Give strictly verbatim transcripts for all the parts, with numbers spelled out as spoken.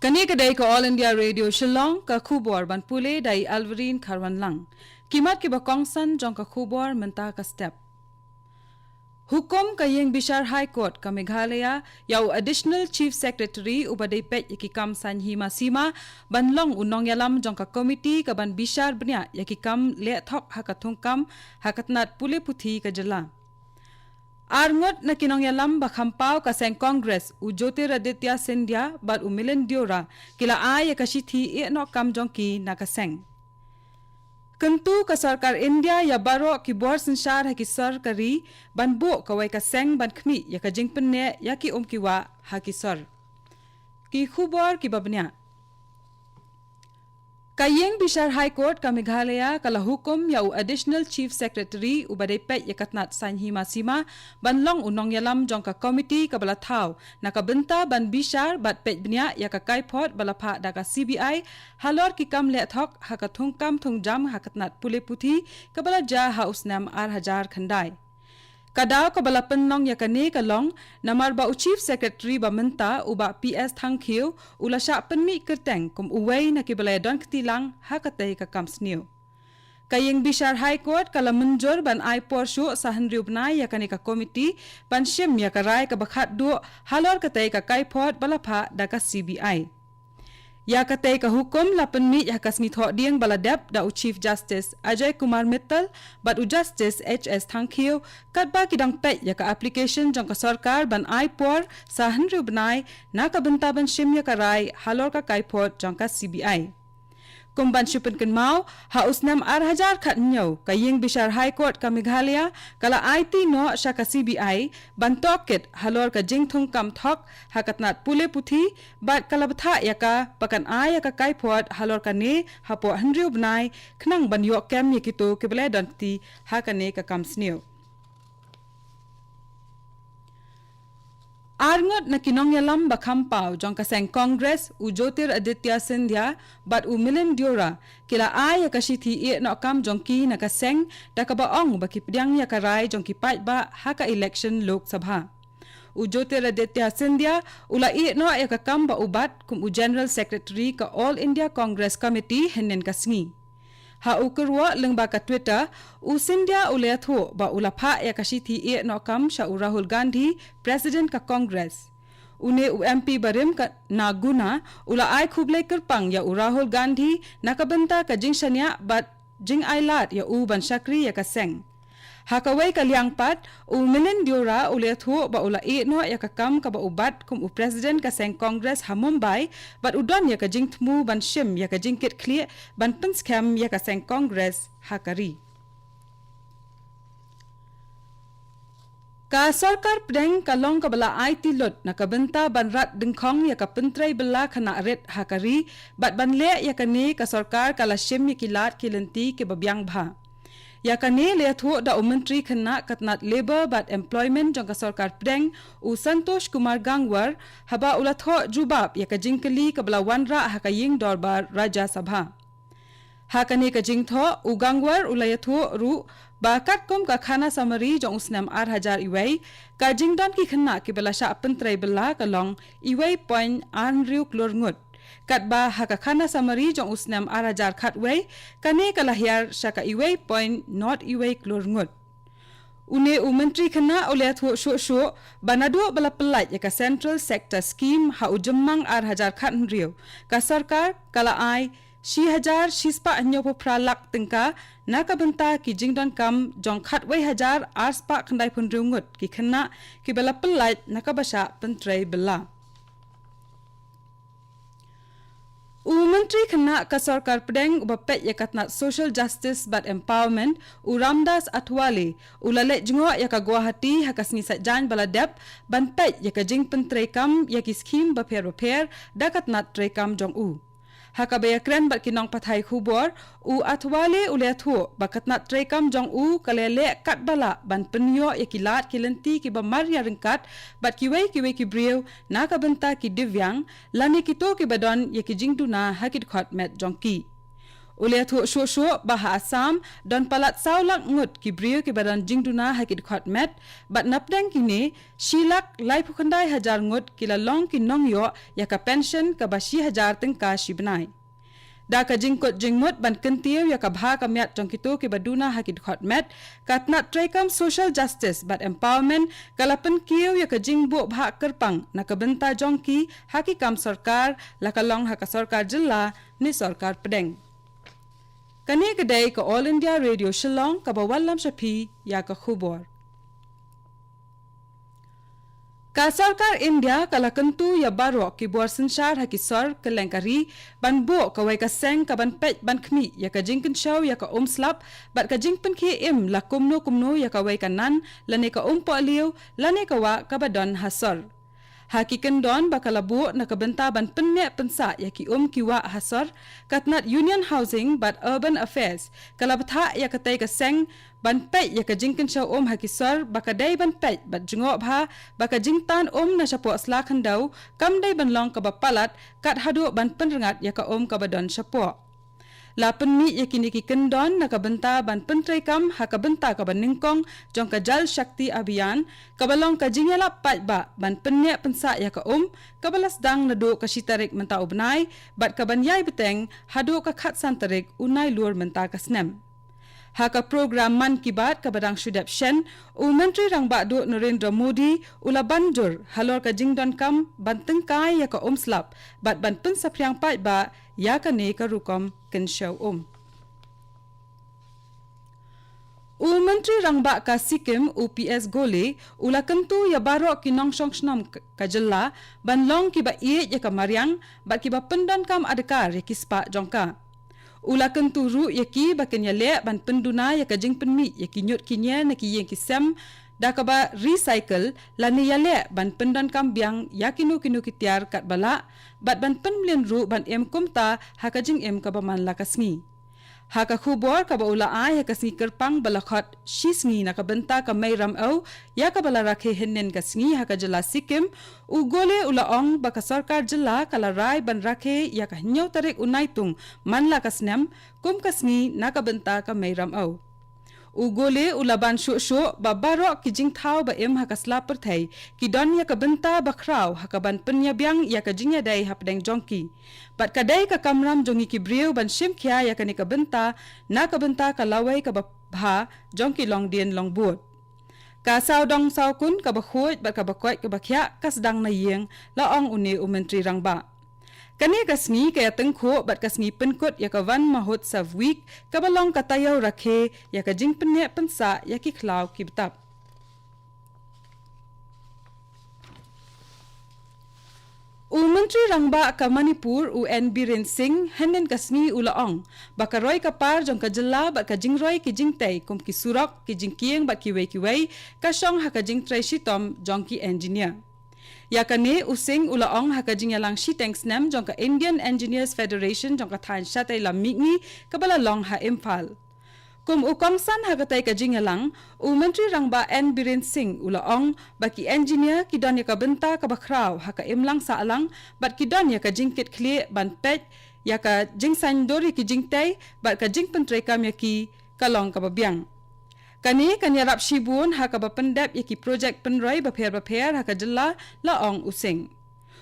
Kane ka dei ka All India Radio Shillong, ka khubor ban pule da i Alverine Kharwanlang. Ki mat kiba kongsan jong ka khubor mynta ka step. Hukum ka ïing bishar High Court ka Meghalaya ïa u Additional Chief Secretary uba dei peit ïa ki kam saiñ hima sima ban long u nongïalam jong ka komiti kaban bishar bniah ïa ki kam leh thok ha ka thungkam ha ka tnat pule puthi ka jylla. Ar ngut na ki nongïalam ba kham paw ka seng Congress, u Jyotiraditya Scindia bad u Milind Deora, ki la ai ïa ka shithi ïeh noh kam jong ki na ka seng. Kyntu ka sorkar India ïa baroh ki bor synshar ha ki sor ka ri ban buh kawei ka seng ban khmih ïa ka jingpynneh ïa ki um ki wah ha ki sor. Ki khubor kiba bniah. Ka ïing bishar High Court ka Meghalaya ka la hukum ïa u Additional Chief Secretary uba dei peit ïa ka tnat saiñ hima sima ban long u nongïalam jong ka komiti kaba la thaw na ka bynta ban bishar bad peit bniah ïa ka kaiphod ba la phah da ka C B I halor ki kam leh thok ha ka thungkam thungjam ha ka tnat pule puthi kaba la jia ha u snem ar hajar khyndai. Ka daw kaba la pynlong ïa kane ka long namar ba u Chief Secretary ba mynta, u Bah P S Thangkhiew, u la shah pynmih kyrteng kum uwei na kiba la ïadon kti lang ha katei ka kam sniew. Ka ïing bishar High Court ka la mynjur ban ai por shuh sa hynriew bnai ïa kane ka komiti ban shim ïa ka rai kaba khatduh halor katei ka kaiphod ba la phah da ka C B I. Ïa katei ka hukum la pynmih ha ka sngi Thohdieng ba la dep da u Chief Justice Ajay Kumar Mittal bad u Justice H S Thangkhiew, katba ki dang peit ïa ka application jong ka sorkar ban ai por sa hynriew bnai na ka bynta ban shim ïa ka rai halor ka kaiphod jong ka C B I. Kum ban shu pynkynmaw, ha u snem ar hajar khathynñiew, ka ïing bishar High Court ka Meghalaya ka la aiti noh sha ka C B I ban tohkit halor ka jingthungkam thok ha ka tnat pule puthi bad ka la bthah ïa ka ba kan ai ïa ka kaiphod halor kane hapoh hynriew bnai khnang ban ïoh kem ïa kito kiba la ïadon kti ha kane ka kam sniew. Ar ngut na ki nongïalam ba kham paw jong ka seng Congress, u Jyotiraditya Scindia bad u Milind Deora, ki la ai ïa ka shithi ïeh noh kam jong ki na ka seng da kaba ong ba ki pdiang ïa ka rai jong ki paidbah ha ka election Lok Sabha. U Jyotiraditya Scindia u la ïeh noh ïa ka kam ba u bat kum u General Secretary ka All India Congress Committee hynnin ka sngi. Ha u kyrwoh lyngba ka Twitter, u Scindia u la ïathuh ba u la phah ïa ka shithi ïeh noh kam sha u Rahul Gandhi, President ka Congress. Une u M P barim ka na Guna, u la ai khublei kyrpang ïa u Rahul Gandhi na ka bynta ka jingshaniah bad jingailad ïa u ban shakri ïa ka seng. Ha kawei ka liang pat, u Milind Deora u la ïathuh ba u la ïeh noh ïa ka kam kaba u bat kum u President ka seng Congress ha Mumbai bad u don ïa ka jingthmu ban shim ïa ka jingkitkhlieh ban pynskhem ïa ka seng Congress ha ka ri. Ka sorkar pdeng ka long kaba la aiti lut na ka bynta ban rat dyngkhong ïa ka pyntrei bylla khynnah rit ha ka ri bad ban leh ïa kane ka sorkar ka la shim ïa ki lad ki lynti kiba biang bha. Ïa kane la ïathuh da u Myntri Khynnah ka tnat Labour bad Employment jong ka sorkar pdeng, u Santosh Kumar Gangwar, haba u la thoh jubab ïa ka jingkylli kaba la wanrah ha ka ïing dorbar Rajya Sabha. Ha kane ka jingthoh, u Gangwar u la ïathuh ruh ba katkum ka khana samari jong u snem ar hajar iwei, ka jingdon ki khynnah kiba la shah pyntrei bylla ka long iwei point ar hynriew klur ngut. Katba ha ka khana samari jong u snem ar hajar khatwei, kane ka la hiar sha ka iwei point not iwei klur ngut. Une u Myntri Khynnah u la ïathuh shuh shuh ba naduh ba la pyllait ïa ka Central Sector Scheme ha u Jymmang ar hajar khathynriew, ka sorkar ka la ai shi hajar shispah hynñiewphew phra lak tyngka na ka bynta ki jingdonkam jong khatwei hajar arspah khyndaiphew hynriew ngut ki khynnah kiba la pyllait na kaba shah pyntrei bylla. U Myntri Khynnah ka sorkar pdeng uba peit ïa ka tnat Social Justice bad Empowerment, u Ramdas Athwale, u la leit jngoh ïa ka Guwahati ha ka sngi Saitjaiñ ba la dep ban peit ïa ka jingpyntreikam ïa ki skhim bapher bapher da ka tnat treikam jong u. Ha kaba ïakren bad ki nongpathai khubor, u Athwale u la ïathuh ba ka tnat treikam jong u ka la leh katba lah ban pynïoh ïa ki lad ki lynti kiba mar ïaryngkat bad kiwei kiwei ki briew na ka bynta ki diviang lane kito kiba don ïa ki jingduna ha ki dkhot met jong ki. U la ïathuh shuh shuh ba ha Assam don palat saw lak ngut ki briew kiba don jingduna ha ki dkhot met, bad napdeng kine, shi lak laiphew khyndai hajar ngut ki la long ki nongïoh ïa ka pension kaba shi hajar tyngka shi bnai. Da ka jingkut jingmut ban kyntiew ïa ka bha ka miat jong kito kiba duna ha ki dkhot met, ka tnat treikam social justice bad empowerment ka la pynkiew ïa ka jingbuh bha kyrpang na ka bynta jong ki ha ki kam sorkar, la ka long ha ka sorkar jylla ne sorkar pdeng. Kane ka dei ka All India Radio Shillong kaba wallam sha phi ïa ka khubor. Ka sorkar India ka la kyntu ïa baroh ki bor synshar ha ki sor kylleng ka ri ban buh kawei ka seng kaban peit ban khmih ïa ka jingkynshew ïa ka um slap bad ka jingpynkhie im la kumno kumno ïa kawei ka nan lane ka um pohliew lane ka wah kaba don ha sor. Ha ki kyndon ba ka la buh na ka bynta ban pynneh pynsah ïa ki um ki wah ha sor, ka tnat Union Housing bad Urban Affairs ka la bthah ïa katei ka seng ban peit ïa ka jingkynshew um ha ki sor ba ka dei ban peit bad jngoh bha ba ka jingtan um na shapoh sla khyndew kam dei ban long kaba palat kat haduh ban pynrngat ïa ka um kaba don shapoh. La pynmih ïa kine ki kyndon na ka bynta ban pyntreikam ha ka bynta kaba nyngkong jong ka Jal Shakti Abhiyan, kaba long ka jingïalap paidbah ban pynneh pynsah ïa ka um, kaba la sdang naduh ka shi tarik mynta u bnai bad kaban ïai bteng haduh ka khatsan tarik u Nailur mynta ka snem. Ha ka program Mann Ki Baat kaba dang shu dep shen, u Myntri Rangbah Duh Narendra Modi u la ban jur halor ka jingdonkam ban tyngkai ïa ka um slap bad ban pynsaphriang paidbah ïa kane ka rukom kynshew um. U Myntri Rangbah ka Sikkim, u P S Gole, u la kyntu ïa baroh ki nongshong shnong ka jylla ban long kiba ïeit ïa ka mariang bad kiba pyndonkam adkar ïa ki spah jong ka. U la kyntu ruh ïa ki ba kin ïaleh ban pynduna ïa ka jingpynmih ïa ki ñiut ki ñier na ki ïing ki sem da kaba recycle lane ïaleh ban pyndonkam biang ïa kino kino ki tiar katba lah bad ban pynmlien ruh ban im kumta ha ka jingim kaba man la ka sngi. Ha ka khubor kaba u la ai ha ka sngi kyrpang ba la khot shi sngi na ka bynta ka Mei Ramew ïa kaba la rakhe hynnin ka sngi ha ka jylla Sikkim, u Gole u la ong ba ka sorkar jylla ka la rai ban rakhe ïa ka hynñiew tarik u Naitung man la ka snem kum ka sngi na ka bynta ka Mei Ramew. U Gole u la ban shuh shuh ba baroh ki jingthaw ba im ha ka sla pyrthei ki don ïa ka bynta ba khraw ha kaban pynïabiang ïa ka jingïadei hapdeng jong ki. Bad ka dei ka kamram jong ngi ki briew ban shim khia ïa kane ka bynta na ka bynta ka lawei kaba bha jong ki longdien longbud. Ka sawdong sawkun kaba khuid bad kaba koit kaba khiah ka sdang na ïing, la ong une u Myntri Rangbah. Kane ka sngi ka ïatyngkhuh bad ka sngi pynkut ïa ka Van Mahotsav Week kaba long ka taïew rakhe ïa ka jingpynneh pynsah ïa ki khlaw ki btap. U Myntri Rangbah ka Manipur u N Biren Singh hynnin ka sngi u la ong ba ka roi ka par jong ka jylla bad ka jingroi ki jingtei kum ki surok, ki jingkieng bad kiwei kiwei ka shong ha ka jingtrei shitom jong ki engineer. Ïa kane u Singh u la ong ha ka jingïalang shiteng snem jong ka Indian Engineers Federation jong ka thaiñ shatei lam mihngi kaba la long ha Imphal. Kum u kongsan ha katei ka jingïalang, u Myntri Rangbah N Biren Singh u la ong ba ki engineer ki don ïa ka bynta kaba khraw ha ka imlang sahlang bad ki don ïa ka jingkitkhlieh ban peit ïa ka jingsaiñdur ïa ki jingtei bad ka jingpyntreikam ïa ki ka long kaba biang. Kane kan ïarap shibun ha kaba pyndep ïa ki projek pynroi bapher bapher ha ka jylla, la ong u Singh.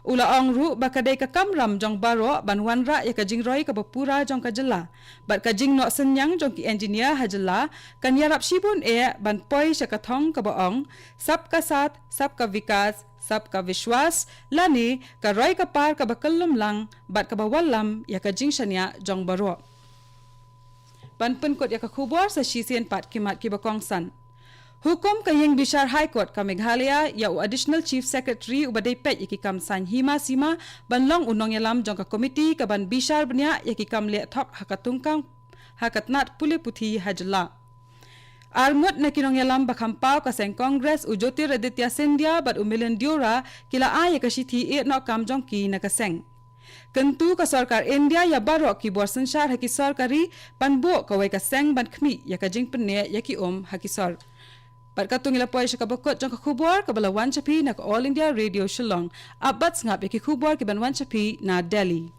U la ong ruh ba ka dei ka kamram jong baroh ban wanrah ïa ka jingroi kaba pura jong ka jylla bad ka jingnoh synñiang jong ki engineer ha jylla kan ïarap shibun eh ban poi sha ka thong kaba ong Sabka Saath, Sabka Vikas, Sabka Vishwas, lane ka roi ka par kaba kyllum lang bad kaba wallam ïa ka jingshaniah jong baroh. Ban pynkut ïa ka khubor sa shisien pat ki mat kiba kongsan. Hukum ka ïing bishar High Court ka Meghalaya ïa u Additional Chief Secretary uba dei peit ïa ki kam saiñ hima sima ban long u nongïalam jong ka komiti kaban bishar bniah ïa ki kam leh thok ha ka tungkang ha ka tnat pule puthi ha jylla. Arngut na ki nongïalam ba kham paw ka seng Congress u Jyotiraditya Scindia bad u Milind Deora ki la ai ïa ka shithi ïehnoh kam jong ki na ka seng. Kyntu ka sorkar India ïa baroh ki bor synshar ha ki sor ka ri ban buh kawei ka seng ban khmih ïa ka jingpynneh ïa ki um ha ki sor. Bad katto ngi la poi sha kaba kut jong ka khubor kaba la wan sha phi na ka All India Radio Shillong. Ap bad sngap ïa ki khubor kiban wan sha phi na Delhi.